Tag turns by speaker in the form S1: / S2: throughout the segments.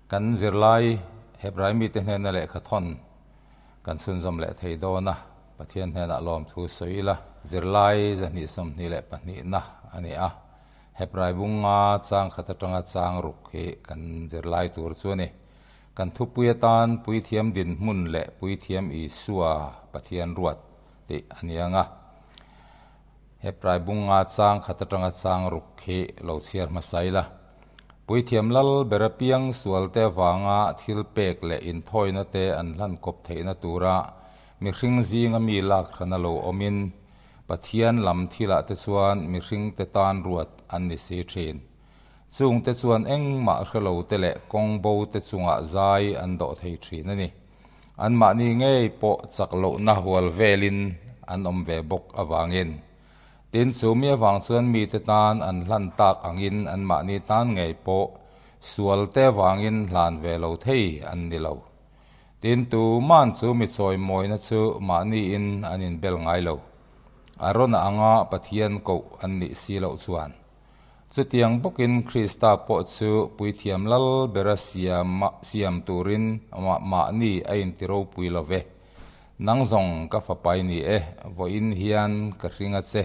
S1: Kan zirlai Hebrai mite hnena lehkha thawn kan chhunzawm leh thei dawn a, Pathian hnenah lawmthu sawi ila. Zirlai 222na a ni a, Hebrai bunga chang khat atanga chang ruk hi kan zirlai tur chu a ni. Kan thupui atan Puithiam dinhmun leh Puithiam Isua Pathian ruat tih a ni ang a. Hebrai bunga chang khat atanga chang ruk hi lo chhiar hmasa ila. Puithiam lal ber apiang sualte avanga thil pek leh inthawina te an hlan kawp theihna tura mihring zinga mi lak hran a lo awmin Pathian lam thilah te chuan mihringte tan ruat an ni si thin. Chungte chuan engmah hrelo te leh kawng bo te chungah zai an dawh thei thin a ni. Anmahni ngei pawh chak lohna hual velin an awm ve bawk avangin. Tin, chu mi avang chuan mite tan an hlan tak angin anmahni tan ngei pawh sualte avangin hlan ve lo thei an ni lo. Tin, tuman chu mi chawimawina chu mahniin an inbel ngai lo. A rawn anga Pathian koh an nih si loh chuan. Chutiang bawkin Krista pawh chu puithiam lal bera siam turin mahni a inti ropui lo ve. Nang zawng ka fapai ni e, vawiin hian ka hring a che,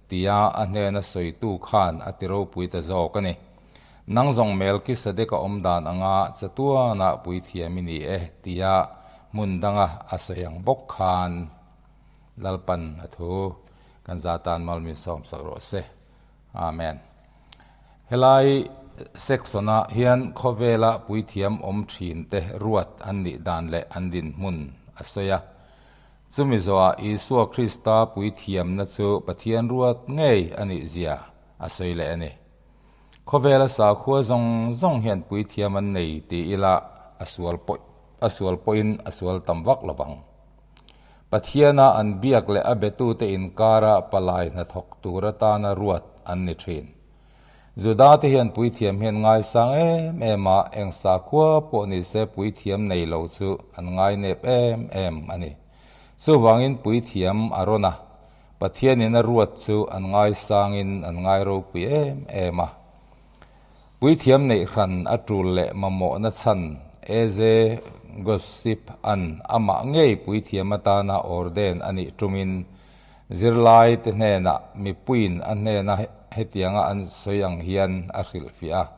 S1: tia a hnena sawitu khan a ti ropui ta zawk a ni. Nang zawng Melkisedeka awm dan anga chatuanah puithiam i ni e, tia hmun danga a sawi ang bawk khan Lalpan a thu kan zatan malmin sawmsak rawh se. Amen. Helai section-ah hian khawvela puithiam awm thinte ruat an nih dan leh an dinhmun a sawi a. Chumi zawhah Isua Krista puithiamna chu Pathian ruat ngei a nih zia a sawi leh a ni. Khawvela sakhua zawng zawng hian puithiam an nei ti ila a sual pawh a sual pawhin a sual tam vak lo vang. Pathiana an biak leh a betute inkara palai hnathawk tur atana ruat an ni thin. Judate hian puithiam hian ngaisang em em a, eng sakhua pawh ni se puithiam nei lo chu an ngainep em em a ni. Chuvangin puithiam a rawn a, Pathianin a ruat chu an ngaisangin an ngai ropui em em a. Puithiam neih hran a tul leh mamawhna chhan Eze Gossip an amah ngei puithiam atana orden a nih tumin zirlai te hnenah mipuiin a hnena hetianga an sawi ang hian a hrilhfiah a.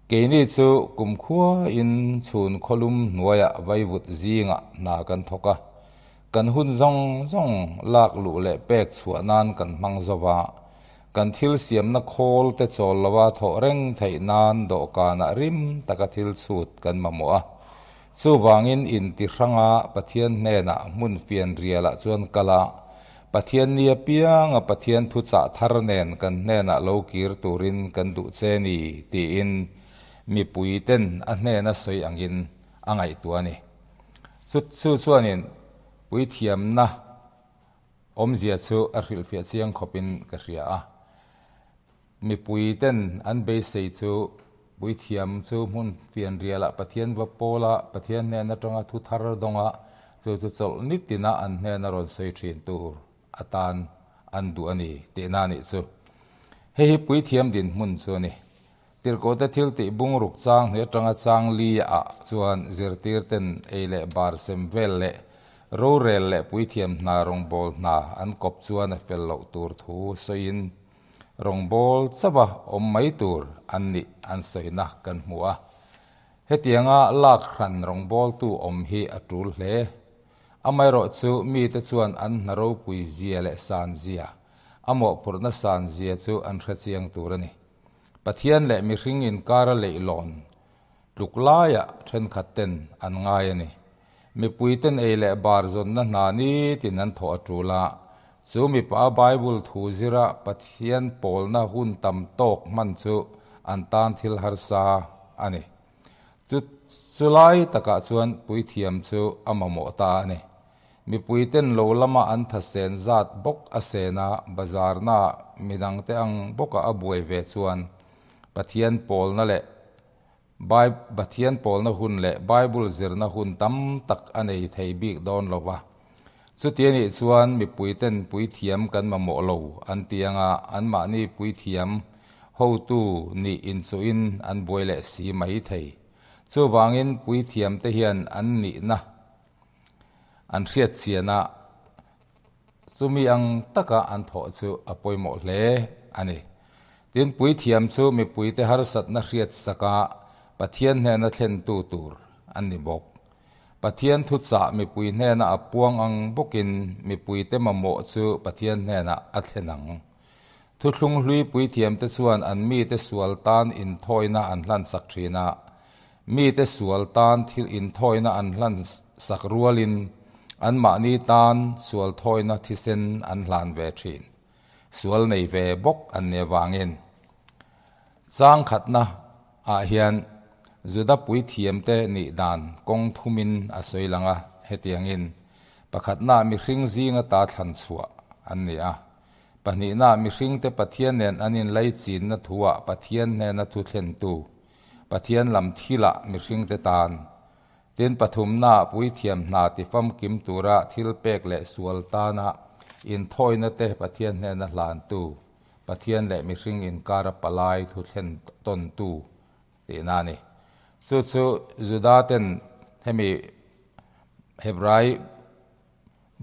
S1: Keini chu kumkhuain chhun khawlum hnuaiah vaivut zingah hna kan thawk a, kan hun zawng zawng lak luh leh pek chhuah nan kan hmang zo va. Kan thil siamna khawl te chawl lova thawh reng theih nan dawhkanah rim taka thil chhut kan mamawh a. Chuvangin inti hranga Pathian hnenah hmun fian rialah chuan kal a, Pathian ni apianga Pathian thuchah thar nen kan hnenah lo kir turin kan duh che ni tiin mipui ten a hnena sawi angin a ngaihtuah a ni. Chu chuanin puithiamna. Awmzia chu a hrilhfiah chiang khawpin ka hria a. Mipui ten an beisei chu puithiam chu hmun fianrialah Pathian va pawla Pathian hnen atanga thu thar dawnga chu chu chawlh nitina an hnen a rawn sawi thin tur atan an duh a ni tihna a nih chu. Hei hi puithiam dinhmun chu a ni. Tirhkohte thil tih bungruk chang hnih atanga chang li ah chuan zirtir ten ei leh bar sem vel leh rorel leh puithiam hna rawngbâwl hna an kawp chuan a fel loh tur thu sawiin rawngbâwl chauha awm mai tur an nih an sawina kan hmu a. Hetianga lak hran rawngbâwltu awm hi a tul hle. Amaherawhchu mite chuan an hna ropui zia leh san zia, a mawhphurhna san zia chu an hrechiang tur a ni. Pathian leh mihring inkara leihlawn tluk laiah thenkhat ten an ngai a ni. Mipui ten ei leh bar zawnna hna nitin an thawh a tul a, chu mipa Bible thu zira Pathian pawlna hun tam tawk hman chu an tan thil harsa a ni. Chu chu lai takah chuan puithiam chu a mamawh ta a ni. Mipuiten lo lama an thasen zat bawk a sen a, bazarnaah midangte ang bawka a buai ve chuan Pathian pawlna leh Pathian pawlna hun leh Bible zirna hun tam tak a nei thei bik dawn lo va. Chuti anih chuan mipuiten puithiam kan mamawh lo an ti anga anmahni puithiam hotu nih inchuhin an buai leh si mai thei. Chuvangin puithiamte hian an nihna an hriatchian a, chumi ang taka an thawh chu a pawimawh hle a ni. Tin, puithiam chu mipuite harsatna hriatsaka Pathian hnena thlentu tur an ni bawk. Pathian thuchah mipui hnena a puang ang bawkin mipuite mamawh chu Pathian hnenah a thlen ang. Thuthlung hlui puithiamte chuan an mite sual tan inthawina an hlansak thin a, mite sual tan thil inthawina an hlansak rualin anmahni tan sual thawina thisen an hlan ve thin. Sual nei ve bawk an nih avangin. Chang khatna ah hian Juda puithiamte nih dan kawng thumin a sawi lang a, hetiangin, pakhatna mihring zinga ta thlan chhuah an ni a, pahnihna mihringte Pathian nen an inlaichinna thuah Pathian hnena thu thlentu, Pathian lam thilah mihringte tan, tin pathumna puithiam hna tifamkim tura thil pek leh sual tana inthawina te Pathian hnena hlantu. Pathian leh mihring inkara palai thu thlen tawntu tihna a ni. Chu chu Juda ten hemi Hebrai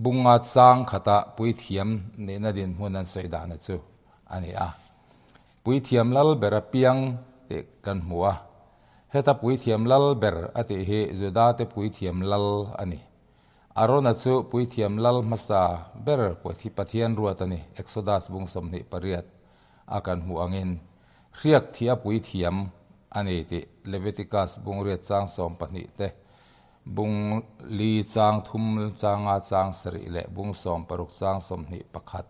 S1: bunga chang khata puithiam nihna dinhmun an sawi dahna chu a ni a. Puithiam lal ber a piang tih kan hmu a. Heta puithiam lal ber a tih hi Juda te puithiam lal a ni. Arona chu puithiam lal hmasa ber Pathian ruat a ni, Exodus bung 28 a kan hmuh angin, hriak thih a puithiam a ni tih Leviticus bung riat chang 12 te, bung li chang thum changa chang sarih leh bung 60 chang 21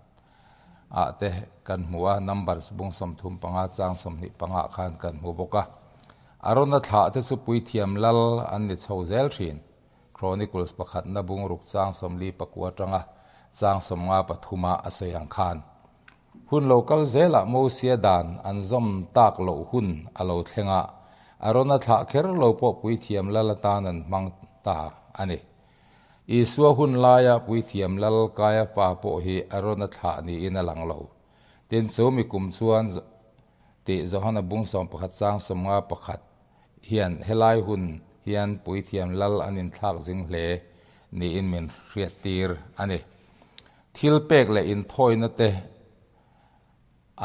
S1: ah te kan hmu a, Numbers bung 35 chang 25 ah khan kan hmu bawk a. Arona thlah te chu puithiam lal an ni chho zel thin. Chronicles pakhatna bungruk chang 44 atanga chang 53 a sawi ang khan, Hun lo kal zelah Mosia dan an zawm tak loh hun a lo thleng a, Arona thlah kher lo pawh puithiam lal atan an hmang ta a ni. Isua hun laia puithiam lal Kaiafa pawh hi Arona thlah niin a lang lo. Tin, chu mi kum chuan tih Johana bung 11 chang 51 hian helai hun hian puithiam lal an inthlak zing hle niin min hriattir a ni. Thil pek leh inthawina te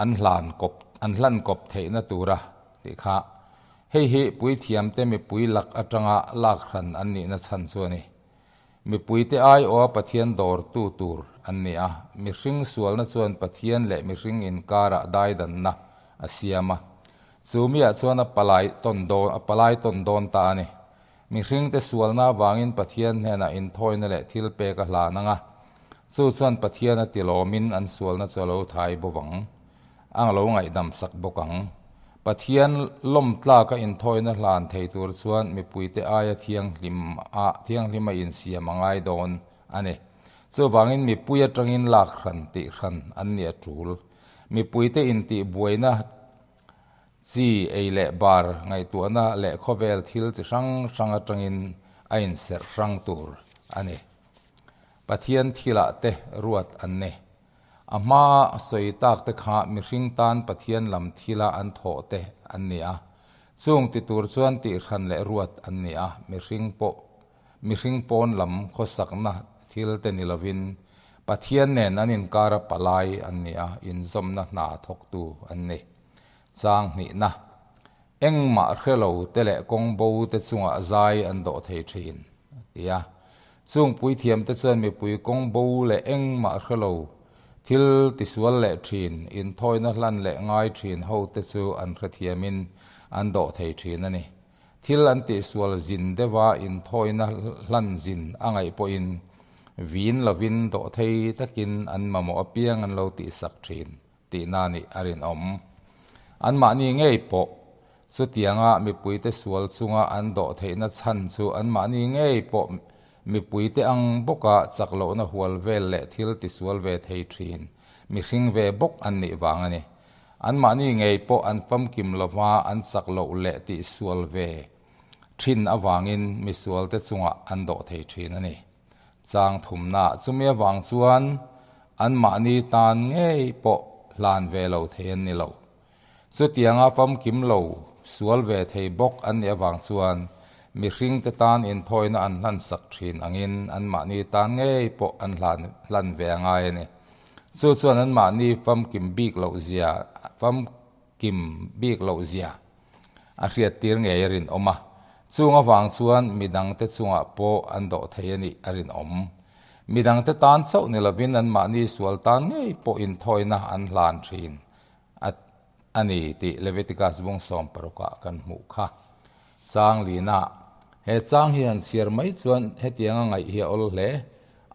S1: an hlan kawp an hlan kawp theihna tura tih kha hei hi puithiamte mipui lak atanga lak hran an nihna chhan chu a ni. Mipuite aiawha Pathian dawrtu tur an ni a, mihring sualna chuan Pathian leh mihring inkarah daidanna a siam a. Chu miah chuan a palai tawn dawn a palai tawn dawn ta a ni. Mihringte sualna avangin Pathian hnenah inthawina leh thil pek a hlan ang a, chu chuan Pathian a tilawmin an sualna chu a lo thai bo vang. Ang lo ngaihdam sak bawk ang. Pathian lawmtlaka inthawina hlan thei tur chuan mipuite aia thianghlim a thianghlim a insiam a ngai dawn a ni. Chuvangin mipui atangin lak hran tih hran an ni a tul. Mipuite intih buaina chi ei leh bar ngaihtuahna leh khawvel thil chi hrang hrang atangin a inserh hrang tur a ni. Pathian thilah te ruat an ni. A hmaa sawi tak te kha mihring tan Pathian lam thila an thawh te an ni a. Chung ti tur chuan tihhran leh ruat an ni a, mihring pawh mihring pawn lam khawsakna thil te ni lovin Pathian nen an inkara palai an ni a, inzawmna hna thawktu an ni. Chang hnihna, Engmah hre lo te leh kawng bo te chungah zai an dawh thei thin, a ti a. Chung puithiamte chuan mipui kawng bo leh engmah hre lo, thil tisual leh thin, inthawina hlan leh ngai thin hote chu an hrethiamin an dawh thei thin a ni. Thil an tihsual zin deuha inthawina hlan zin a ngaih pawhin vin lovin dawh thei takin an mamawh apiang an lo tihsak thin. Tihna nih a rinawm. Anmahni ngei pawh chutianga mipuite sual chunga an dawh theihna chhan chu anmahni ngei pawh mipuite ang bawka chak lohna hual vel leh thil tisual ve thei thin mihring ve bawk an nih vang a ni. Anmahni ngei pawh an famkim lova an chak loh leh tihsual ve thin avangin misualte chungah an dawh thei thin a ni. Chang thumna chumi avang chuan anmahni tan ngei pawh hlan ve lo thei an ni lo. Chutianga famkim lo sual ve thei bawk an nih avang chuan Mihringte tan inthawina an hlansak thin angin anmahni tan ngei pawh an hlan ve a ngai a ni. Chu chuan anmahni famkim bik loh zia famkim bik loh zia a hriattir ngei a rinawm a. Chung avang chuan midangte chungah pawh an dawh thei a nih a rinawm. Midangte tan chauh ni lovin anmahni sual tan ngei pawh inthawina an hlan thin a a ni tih Leviticus bung 16 ah kan hmuh kha. Chang lina he chang hi han chhiar mai chuan hetianga ngaih hi a awl hle.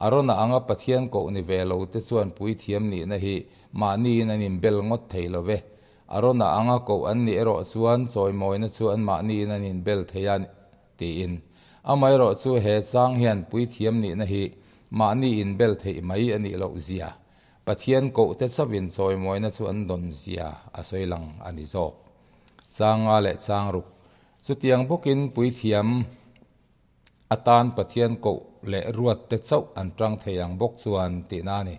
S1: Arona anga Pathian koh ni ve lo te chuan puithiam nihna hi mahniin an inbel ngawt thei lo ve. Arona anga koh an nih erawh chuan chawimawina chu anmahniin an inbel thei a tiin. Amaherawhchu he chang hian puithiam nihna hi mahni inbel theih mai a nih loh zia Pathian kohte chauhin chawimawina chu an dawn zia a sawi lang a ni zawk. Changa leh changruk. Chutiang bawkin puithiam atan Pathian koh leh ruatte chauh an tang thei ang bawk chuan tihna a ni.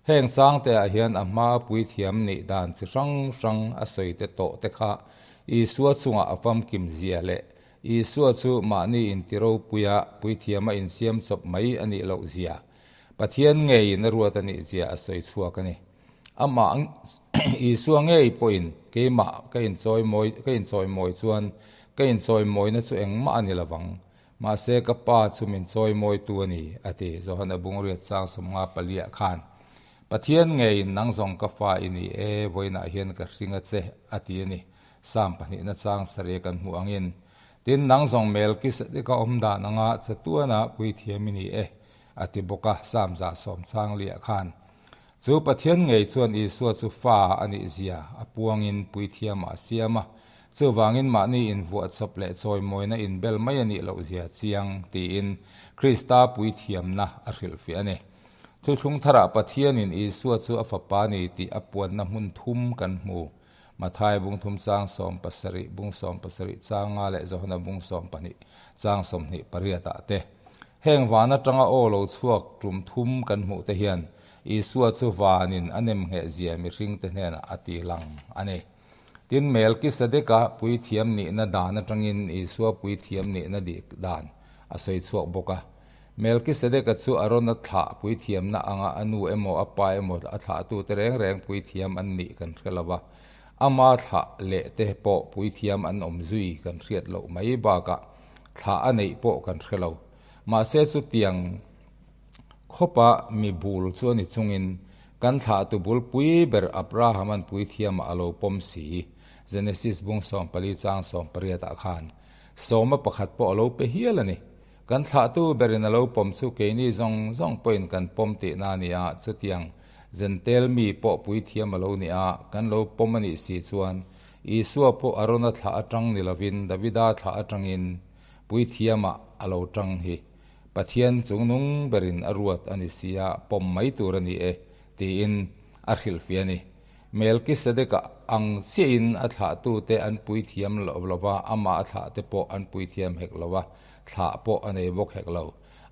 S1: Heng changteah hian a hmaa puithiam nih dan chi hrang hrang a sawi te tawh te kha Isua chungah a famkim zia leh Isua chu mahni intiropuia puithiama insiam chawp mai a nih loh zia Pathian ngeiin a ruat a nih zia a sawi chhuak a ni. Amah Isua ngei pawhin keimah ka inchawimawi ka inchawimawi chuan ka inchawimawina chu engmah a ni lovang. Mahse ka Pa chu min chawimawitu a ni, a ti. Johana Bungriat chang 54 ah khan Pathian ngeiin nang zawng ka fa i ni e, vawiinah hian ka hring a che, a ti a ni. Psalm pahnihna chang sarih kan hmuh angin, Tin, nang zawng Melkisedeka awm dan anga chatuana puithiam i ni e, a ti bawk a, Psalm 110 chang liah khan. Chu Pathian ngei chuan Isua chu fa a nih zia a puangin puithiamah a siam a, chuvangin mahni invuahchawp leh chawimawina inbel mai a nih loh zia chiang tiin Krista puithiamna a hrilhfiah a ni. Thuthlung tharah Pathianin Isua chu a fapa ni tih a puanna hmun thum kan hmu. Mathai bung thum chang 17, bung 17 chang nga leh Johana bung 12 chang 28 ah te. Heng van atanga aw lo chhuak tum thum kan hmuh te hian Isua chu vanin a nem ngheh zia mihring te hnenah a ti lang a ni. Tin, Melkisedeka puithiam nihna dan atangin Isua puithiam nihna dik dan a sawi chhuak bawk a. Melkisedeka chu Arona thlah puithiamna anga a nu emaw a pa emaw a thlahtute reng reng puithiam an nih kan hre lo va, ama thlah leh te pawh puithiam an awm zui kan hriat loh mai bakah thlah a neih pawh kan hre lo. Mahse chutiang khawpa mi bul chu a ni chungin kan thlahtu bulpui ber Abraham-a'n puithiamah a lo pawm si, Genesis bung 14 chang 18 ah khan sawma pakhat pawh a lo pe hial a ni. Kan thlahtu berin a lo pawm chu keini zawng zawng pawhin kan pawm tihna a ni a, chutiang Zentel mi pawh puithiam a lo ni a, kan lo pawm a nih si chuan Isua pawh Arona thlah atang ni lovin Davida thlah atangin puithiamah a lo tang hi Pathian chungnung berin a ruat a ni si a, pawm mai tur a ni e, tiin a hrilhfiah a ni. Melkisedeka ang chiahin a thlahtute an puithiam lo lova, amah a thlahte pawh an puithiam hek lo a, thlah pawh a nei bawk hek lo.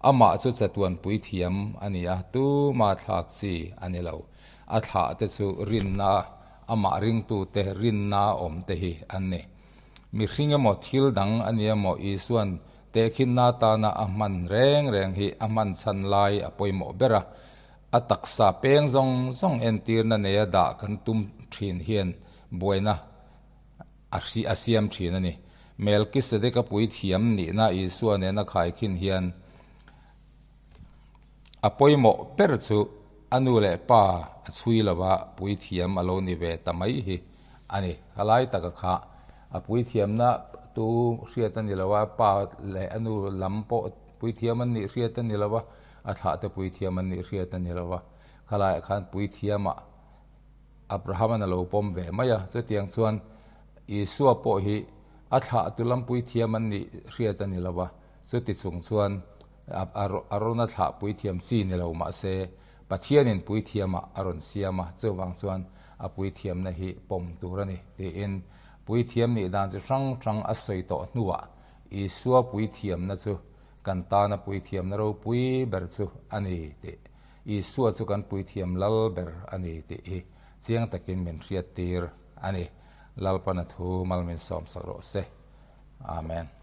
S1: Amah chu chatuan puithiam a ni a, tuma thlak chi a ni lo. A thlahte chu rinna, amah ringtute rinna awmte hi an ni. Mihring emaw thil dang a ni emaw Isua'n tehkhinna atana a hman reng reng hi a hman chhan lai a pawimawh ber a. A taksa peng zawng zawng entirna neia dah kan tum thin hian buaina a hri a siam thin a ni. Melkisedeka puithiam nihna Isua nena khaikhin hian a pawimawh ber chu a nu leh pa a chhui lova puithiam a lo ni ve ta mai hi a ni. Khalai taka kha a puithiamna tu hriat a ni lo a, pa leh a nu lam pawh puithiam an nih hriat a ni lo a, a thlah te puithiam an nih hriat a ni lo va, khalaiah khan puithiamah Abraham-an a lo pawm ve mai a, chutiang chuan Isua pawh hi a thlah tu lam puithiam an nih hriat a ni lo va, chuti chung chuan a rawn a thlah puithiam chi ni lo mahse Pathianin puithiamah a rawn siam a, chuvang chuan a puithiamna hi pawm tur a ni tiin puithiam nih dan chi hrang hrang a sawi tawh hnuah Isua puithiamna chu Kan tana puithiamna ropui ber chu a ni tih, Isua chu kan puithiam lal ber a ni tih hi chiang takin min hriattir a ni. Lalpana thu mal min sawmsak rawh se. Amen.